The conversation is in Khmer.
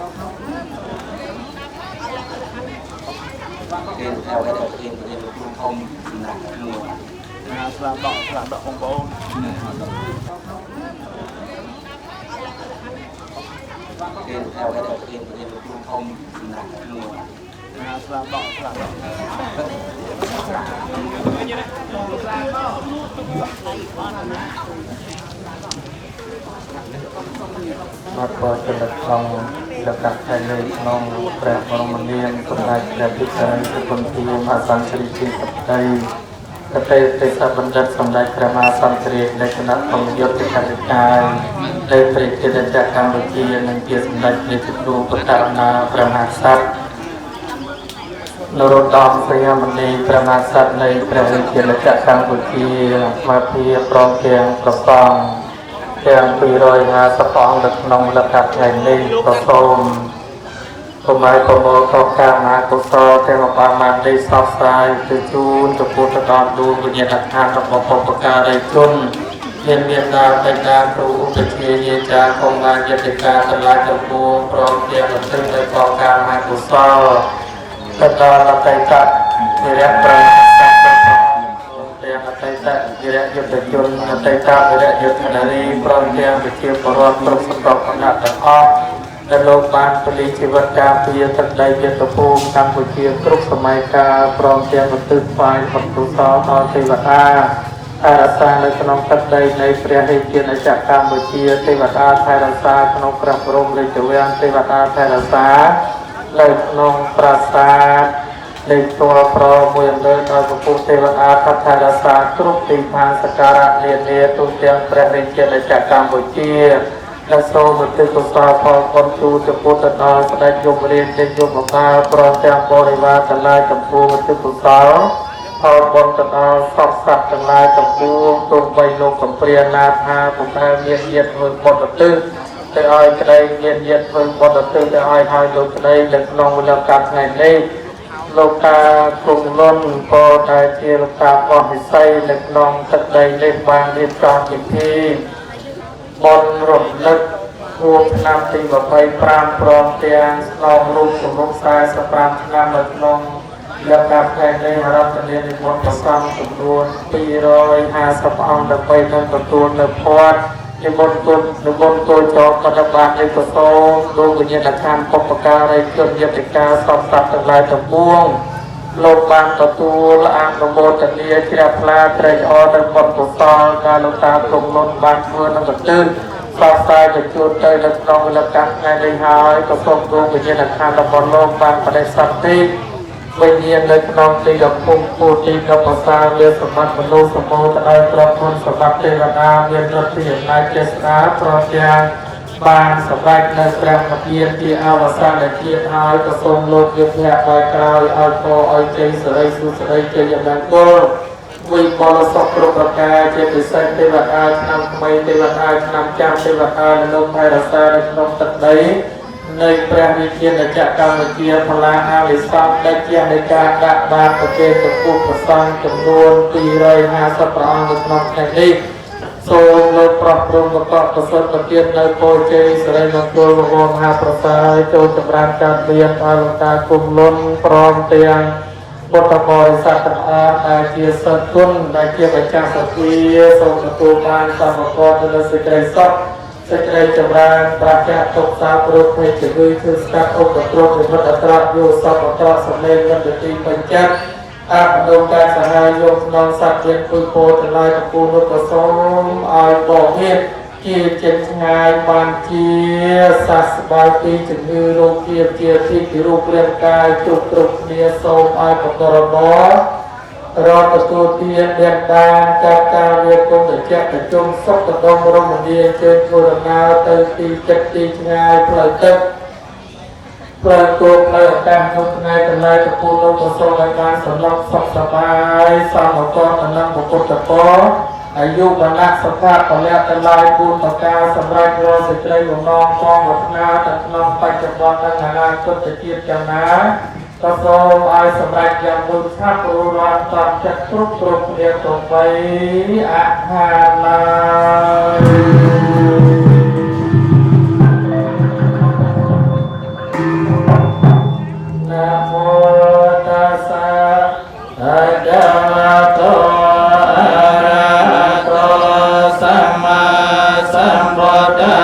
គេហៅឲ្យប្រធានប្រធានលោកគ្រូធំសម្រាប់មួយ ណាស្លាប់ដកស្លាប់ដកបងប្អូន គេហៅឲ្យប្រធានប្រធានលោកគ្រូធំសម្រាប់មួយ ណាស្លាប់ដកស្លាប់ដក បាទក៏ចំណុចក្នុងលក្ខណៈថ្ងៃនេះក្នុងព្រះបរមនាមសម្ដេចព្រះពិសិដ្ឋសុគន្ធាមហាសង្ឃរាជាធិបតីកតេទេសបណ្ឌិតសម្ដេចព្រះមហាសង្ឃរាជនៃគណៈធម្មយុត្តិកនិកាយនៃព្រះរាជាណាចក្រកម្ពុជានិងជាសម្ដេចព្រះគ្រូពុទ្ធរណាព្រះមហាក្សត្រនរោត្តមសីហមុនីព្រះមហាក្សត្រនៃព្រះរាជាណាចក្រកម្ពុជាមកពីព្រមទាំងប្រសង់ទាំង250អង្គនៅក្នុងលក្ខណៈថ្ងៃនេះក៏សូមកុំឲ្យប្រមូលកកាមហាកុសលទាំងអបាមាននេះសោកស្ដាយទៅជូនចំពោះទៅដល់ដួងវិញ្ញាណក្ខន្ធរបស់បុព្វការីជនមានមានដាបិតាគ្រូឧបជាយាចាកុមារយតិកាទាំងឡាយទាំងពួងព្រមទាំងឧទ្ទិសនៅកកាមហាកុសលទៅដល់អតីតវីរៈប្រសត្វទាំងអតីតវីរៈយុទ្ធជនអតីតវីរៈយុទ្ធនារីព្រមទាំងប្រជាពលរដ្ឋគ្រប់ស្រទាប់វណ្ណៈទាំងអស់ដែលលោកបានពលីជីវិតការពារទឹកដីមាតុភូមិកម្ពុជាគ្រប់សម័យកាលព្រមទាំងឧទ្ទិសថ្វាយបុណ្យកុសលដល់ទេវតាថែរក្សានៅក្នុងទឹកដីនៃព្រះរាជាណាចក្រកម្ពុជាទេវតាថែរក្សាក្នុងព្រះបរមរាជវាំងទេវតាថែរក្សានៅក្នុងប្រាសាទនៃផ្ទាល់ប្រមួយអន្លើដោយពពុះទេវតាថែរក្សាគ្រប់ទីឋានសក្ការៈនានាទូទាំងព្រះរាជាណាចក្រកម្ពុជាและសូមឧទ្ទិសកុសលផលបុណ្យជូនចំពោះទៅដល់ស្ដេចយមរាជនៃយមបាលព្រមទាំងបរិវារទាំងឡាយចំពោះឧទ្ទិសកុសលផលបុណ្យទៅដល់សពសត្វទាំងឡាយចំពោះទោះបីលោកកំព្រាណាថាពុំដែលមានញាតិធ្វើបុណ្យឧទ្ទិសទៅឲ្យក្តីមានញាតិធ្វើបុណ្យឧទ្ទិសទៅឲ្យហើយលោកក្តីនៅក្នុងវេលាកាលថ្ងៃនេះលោកតាគង់លន់ក៏ដែលជាលោកតាបោះវិស័យនៅក្នុងទឹកដីនេះបានរៀបចំពិធីបុណ្យរំលឹកខួបឆ្នាំទី25ព្រមទាំងស្នងរូបគម្រប់45ឆ្នាំនៅក្នុងលក្ខណៈថ្ងៃនេះរដ្ឋនានិមន្តប្រសង់ចំនួន250អង្គដើម្បីនឹងទទួលនៅភ័ព្វនិមន្តគុណនិមន្តគោចរបដិបាតនៃកុសលលោកវិញ្ញាណក្ខន្ធបុព្វការីជនយតិកាសពសត្វទាំងឡាយទាំងពួងលោកបានទទួលអនុមោទនាជ្រះថ្លាត្រេកអរនៅបុណ្យកុសលដែលលោកតាគង់លន់បានធ្វើនឹងប្រទិសសោកស្ដាយបញ្ជូនទៅនៅក្នុងវេលាកាលថ្ងៃនេះហើយក៏សូមដួងវិញ្ញាណក្ខន្ធរបស់លោកបានបដិសន្ធិវិញ្ញាណនៅក្នុងទីដ៏ខ្ពង់ខ្ពស់ទីដ៏ប្រសើរមានសម្បត្តិមនុស្សសម្បូរទៅដោយទ្រព្យគុណសម្បត្តិទេវតាមានឫទ្ធិអំណាចចេស្តាព្រមទាំងបានសម្រេចនៅព្រះនិព្វានជាអវសានជាតិហើយក៏សូមលោកយុទ្ធៈដោយក្រោយឲ្យពរឲ្យជ័យសិរីសួស្តីជ័យមង្គលវិបុលសុខគ្រប់ប្រការជាពិសេសទេវតាឆ្នាំថ្មីទេវតាឆ្នាំចាស់ទេវតាលោកថែរក្សានៅក្នុងទឹកដីនៃព្រះរាជាណាចក្រកម្ពុជាផល្លាអានិសង្សដែលជានៃការដាក់បាតប្រគេនចំពោះព្រះសង្ឃចំនួន250ព្រះអង្គនៅក្នុងថ្ងៃនេះសូមលោកប្រោះព្រំប្រកបប្រសិទ្ធប្រទាននៅពរជ័យសិរីមង្គលវរមហាប្រសើរចូលចម្រើនកើតមានឲ្យលោកតាគុំលន់ព្រមទាំងបុត្របរិស័ទទាំងអស់ដែលជាសិទ្ធគុណដែលជាម្ចាស់សទ្ធាសូមទទួលបានសម្បត្តិទៅលើសេចក្តីសុខសេចក្តីចម្រើនប្រាជ្ញាទុក្ខសាព្រោះភ័យជំងឺឈឺស្កាត់ឧបទ្រពនិមិត្តអត្រយោសពអត្រសម្លេងមិនទីបញ្ចៈអនុការសហាយយកក្នុងសត្វជាពុយពោទាំងឡាយកំពូលនោះក៏សូមឲ្យបរមានជាចិត្តឆ្ងាយបានជាសះស្បើយពីជំងឺរោគជាជាទីពីរូបរាងកាយគ្រប់គ្រប់គ្នាសូមឲ្យបករបររកទទួលទានមានបានចាត់ការវាគុំត្រជាក់ប្រជុំសុខដុមរមនាជើញធ្វើដំណើរទៅទីចិត្តទីឆ្ងាយផ្លូវទឹកផ្លូវគោកផ្លូវអាកាសក្នុងថ្ងៃកន្លែងកំពូលនោះក៏សូមឲ្យបានសម្លុតសុខសប្បាយសមកលនឹងបុគ្គលតពអាយុវណ្ណៈសុខៈពលៈទាំងឡាយ4ប្រការសម្រាប់រាល់សេចក្តីបំណងផងប្រាថ្នាទាំងក្នុងបច្ចុប្បន្ននិងអនាគតជាតិយ៉ាងណាក៏សូមឲ្យសម្រេចយ៉ាងលឿនឆាប់រួចរាល់តាមចិត្តគ្រប់គ្រប់គ្នាទាំងបីអហាឡើយ។ តស្សៈភะคะវะโตอะระหะโตสัมมาสัมพุทธั